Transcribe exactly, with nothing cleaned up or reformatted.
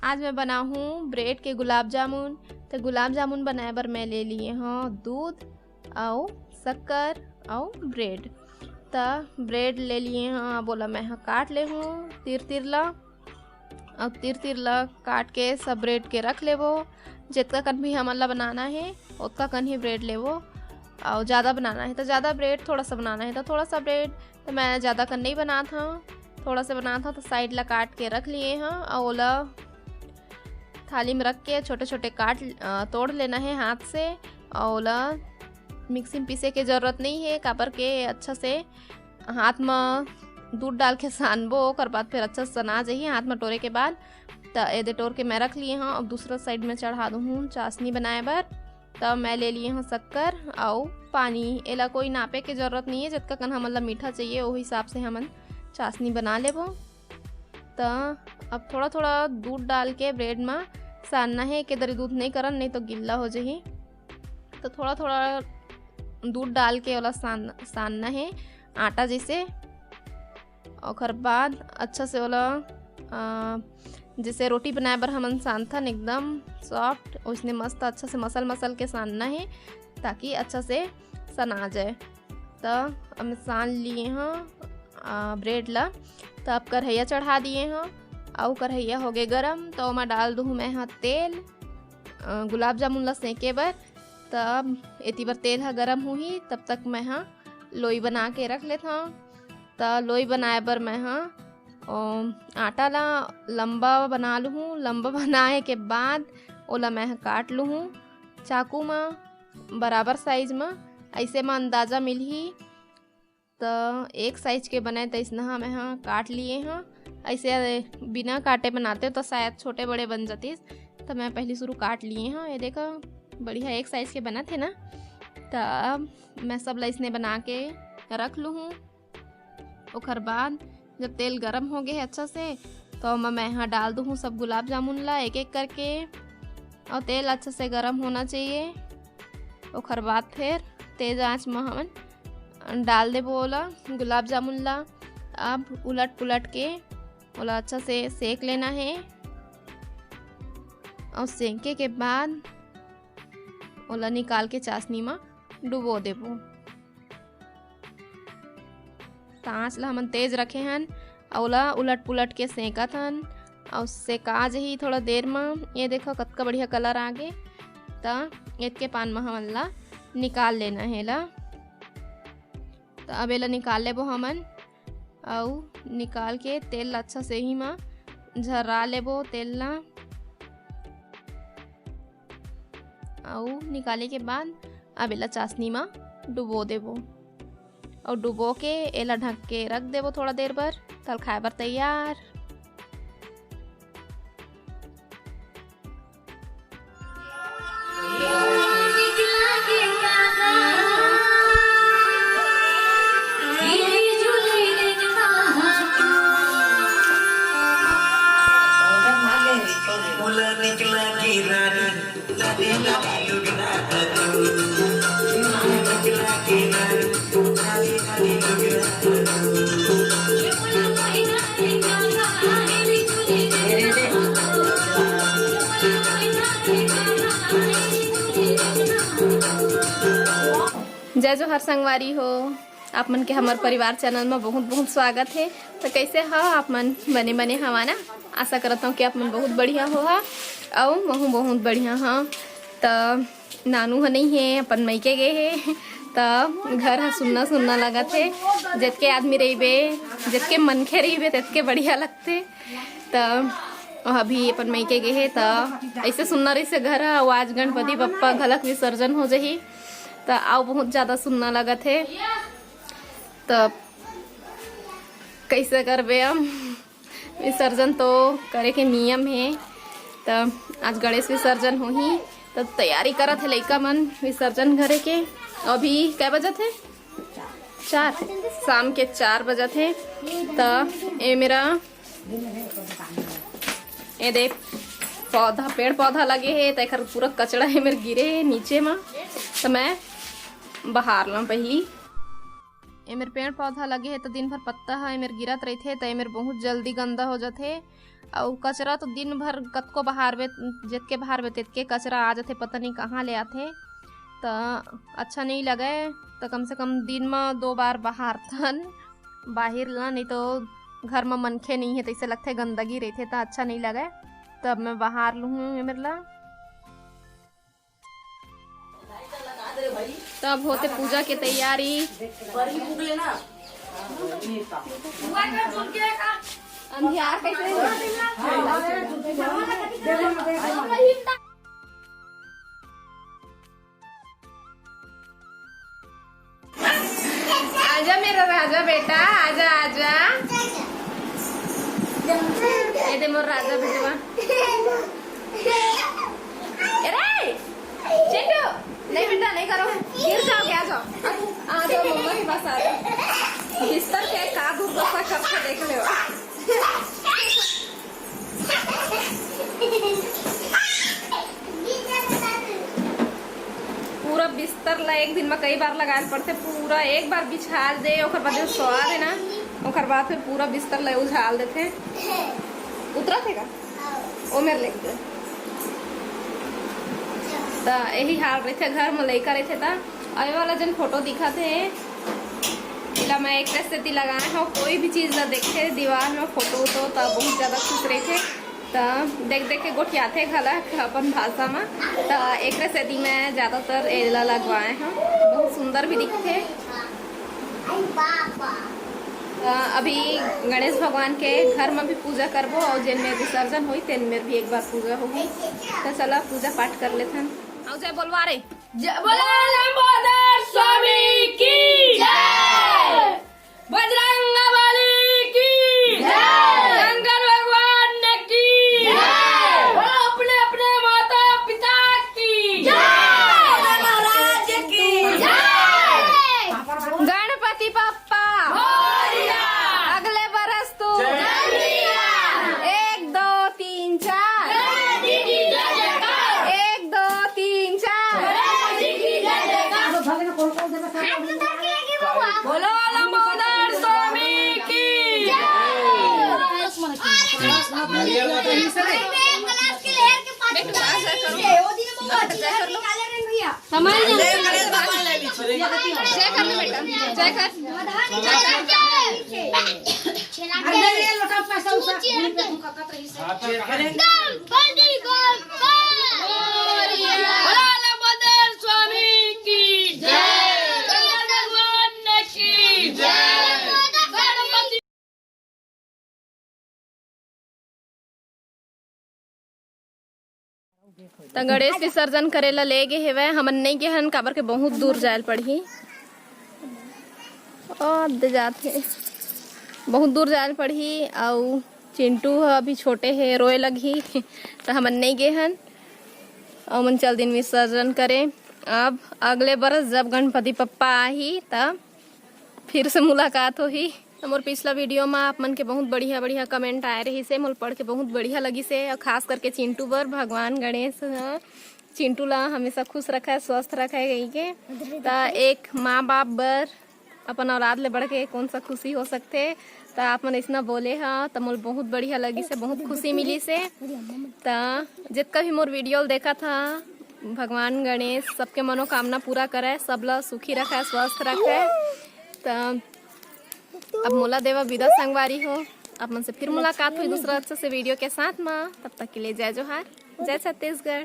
आज मैं बनाहूँ ब्रेड के गुलाब जामुन। तो गुलाब जामुन बनाए बर मैं ले लिए हव दूध अउ शक्कर अउ ब्रेड। त ब्रेड ले लिए हव, अब ओला मैं ह काट ले हूँ तिर तिर ला। अब तिर तिर ला काट के सब ब्रेड के रख लेबो। जितका कन भी हमन ला बनाना हे, ओतका कन ही ब्रेड लेबो। अउ ज़्यादा बनाना हे त ज़्यादा ब्रेड, थोड़ा सा बनाना हे त थोड़ा सा ब्रेड। त मैं ज़्यादा कन नहीं बनात हव, थोड़ा सा बनात हव। त साइड ला काट के रख लिए हव अउ ओला थाली में रख के छोटे छोटे काट, अ, तोड़ लेना हे हाथ से। अउ ओला मिक्सी में पीसे के जरूरत नहीं हे, काबर के अच्छा से हाथ म दूध डाल के सानबो, ओकर बाद फिर अच्छा से सना जाही हाथ म टोरे के बाद। त एदे टोर के मैं रख लिए हव। अब दूसरा साइड में चढ़ा दूहूँ चाशनी बनाए बर। त मैं ले लिए हव शक्कर अउ पानी। एला कोई नापे के जरूरत नहीं हे, जतका कन हमन ला मीठा चाहिए, ओ हिसाब से हमन चाशनी बना लेबो। त अब थोड़ा थोड़ा दूध डाल के ब्रेड म सानना हे, एके दरी दूध नहीं करन, नहीं तो गिल्ला हो जाही। त थोड़ा थोड़ा दूध डाल के ओला सान, सानना हे आटा जैसे। ओकर बाद अच्छा से ओला, अ, जैसे रोटी बनाए बर हमन सानथन, एकदम सॉफ्ट, ओइसने मस्त अच्छा से मसल मसल के सानना हे, ताकि अच्छा से सना जाए। त अब मैं सान लिए हव, अ, ब्रेड ला। त अब कढ़ैया चढ़ा दिए हव, अउ कढ़ैया होगे गरम। त ओमा डाल दूहूँ मैं ह तेल, अ, गुलाब जामुन ला सेंके बर। त अब एती बर तेल ह गरम होही, तब तक मैं ह लोई बना के रख लेथव। त लोई बनाए बर मैं ह, अ, आटा ला लंबा बना लूहूँ। लंबा बनाए के बाद ओला मैं ह काट लूहूँ चाकू म बराबर साइज म। अइसे म अंदाजा मिलही। त एक साइज के बने तइसनहा मैं ह काट लिए हव। अइसे बिना काटे बनाते त शायद छोटे बड़े बन जातिस। त मैं पहली शुरू काट लिए हव। ये देखो, बढ़िया एक साइज के बनत हे ना। त अब मैं सब ला अइसने बना के रख लूहूँ। ओकर बाद जब तेल गरम हो गे हे अच्छा से, त ओमा मैं ह डाल दूहूँ सब गुलाब जामुन ला एक एक करके। अउ तेल अच्छा से गरम होना चाहिए। ओकर बाद फिर तेज आंच म हमन डाल देबो ओला, गुलाब जामुन ला। अब उलट पुलट के ओला अच्छा से सेक लेना हे। अउ सेके के बाद ओला निकाल के चाशनी म डुबो देबो। त आंच ला हमन तेज रखे हन, अउ ओला उलट पुलट के सेकत हन, अउ सेका जही थोड़ा देर म। ये देखो, कतका बढ़िया कलर आ गे। त एतके पान म हमन ला निकाल लेना हे ला। त अब एला निकाल लेबो हमन, अउ निकाल के तेल ला अच्छा से ही म झर्रा लेबो तेल ला। अउ निकाले के बाद अब एला चाशनी म डुबो देबो, अउ डुबो के एला ढक के रख देबो थोड़ा देर बर, तल खाए बर तैयार। जय जोहार संगवारी हो, आप मन के हमर परिवार चैनल म बहुत बहुत स्वागत हे। त कैसे ह आप मन? बने बने हवा ना? आशा करत हव कि आप मन बहुत बढ़िया होहा, अउ महू बहुत बढ़िया हव। त नानू ह नइ हे, अपन मइके गे हे, त घर ह सुन्ना सुन्ना लगत हे। जतके आदमी रहिबे, जतके मनखे रहिबे, ततके बढ़िया लगथे। त ओह अभी अपन मइके गे हे, त अइसे सुन्ना रहिसे घर ह। अउ आज गणपति बप्पा घलक विसर्जन हो जही, त अउ बहुत ज्यादा सुन्ना लगत हे। त कइसे करबे अब? विसर्जन तो करे के नियम हे, त आज गणेश विसर्जन होही, त तैयारी करत हे लइका मन विसर्जन करे के। अभी कै बजत हे? चार, शाम के चार बजत हे। त ए मेरा, ए दे पौधा, पेड़ पौधा लगे हे, त एकर पूरा कचड़ा ए मेर गिरे हे नीचे म, त मैं बहार लम पहिली। एमेर पेड़ पौधा लगे हे, त दिन भर पत्ता ह एमेर गिरत रहिथे, त एमेर बहुत जल्दी गंदा हो जाथे। अउ कचरा तो दिन भर कतको बहारबे, जतके बहारबे तेतके कचरा आ जाथे, पता नहीं कहाँ ले आथे, त अच्छा नहीं लगे। त कम से कम दिन म दो बार बहारथन बाहिर ला, नहीं तो घर म मनखे नहीं है, तैसे लगथे गंदगी रहिथे, त अच्छा नहीं लगे। तब मैं बहार लूँ मेरे ला। तब होते पूजा के तैयारी। अंधियार कैसे हो? आजा मेरा राजा बेटा, आजा, आजा। ये दे मोर राजा बेटवा। ए रे, चिंटू, नहीं बेटा, नहीं करो, गिर जाओगे, आ जाओ, आ जाओ, मम्मा के पास आ जाओ। बिस्तर के का दुर्दशा करके देख ले। पूरा बिस्तर ला एक दिन में कई बार लगाए पड़थे, पूरा एक बार बिछाल दे, ओकर बाद जो सोआ दे ना, ओकर बाद फिर पूरा बिस्तर ला उझाल देथे। उतरा थे का? ओ मेरे लेके दे। त यही हाल रहिथे, घर में लइका रहिथे त। अवे वाला जन फोटो दिखा थे, इला मैं एक सेती लगाए हूँ, कोई भी चीज ला देखथे दीवार में फोटो तो, त बहुत ज्यादा खुश रहिथे। त देख देख के गोठियाथे घला अपन भाषा में। त एकरे सेती मैं ज्यादातर एला लगवाए हूँ, बहुत सुंदर भी दिखथे। त अभी गणेश भगवान के घर में भी पूजा करबो और जेन में विसर्जन होई तेन में भी एक बार पूजा होगी। त चला पूजा पाठ कर लेथन। आओ जय बोलवा रे। जय बोलो लंबोदर स्वामी की जय। बजरंग बली की जय। शंकर भगवान की जय। बोलो अपने अपने माता पिता की जय। महाराज की जय। गणपति बप्पा मोरया। अगले बरस तू जय। एक, दो, तीन, चार। गणेश जी की जय जयकार। एक, दो, तीन, चार। गणेश जी की जय जयकार। बोलो लंबोदर स्वामी की जय। जय कर लो बेटा, जय कर। बोलो लंबोदर स्वामी की जय। भगवान की जय। त गणेश विसर्जन करे ला ले गे हेवय, हमन नइ गे हन, काबर के बहुत दूर जायल पड़ही। ओ, दे जात हे, बहुत दूर जायल पड़ही, अउ चिंटू ह अभी छोटे हे, रोए लगही, त हमन नइ गे हन। अउ मन चल दिन विसर्जन करे। अब अगले बरस जब गणपति पप्पा आही, त फिर से मुलाकात होही। त मोर पिछला वीडियो म आप मन के बहुत बढ़िया बढ़िया कमेंट आए रहिस हे, मोला पढ़ के बहुत बढ़िया लगिस हे, अउ खास करके चिंटू बर भगवान गणेश ह चिंटू ला हमेशा खुश रखे, स्वस्थ रखे कहिके। त एक माँ बाप बर अपन औलाद ले बढ़ के कौन सा खुशी हो सकथे। त आप मन अइसना बोले ह त मोला बहुत बढ़िया लगिस हे, बहुत खुशी मिलिस हे। त जितका भी मोर वीडियो ल देखत ह, भगवान गणेश सबके मनोकामना पूरा करे, सबला सुखी रखे, स्वस्थ रखे। त अब मोला देवा विदा संगवारी हो, आप मन से फिर मुलाकात होही दूसरा अच्छा से वीडियो के साथ म। तब तक के लिए जय जोहार, जय छत्तीसगढ़।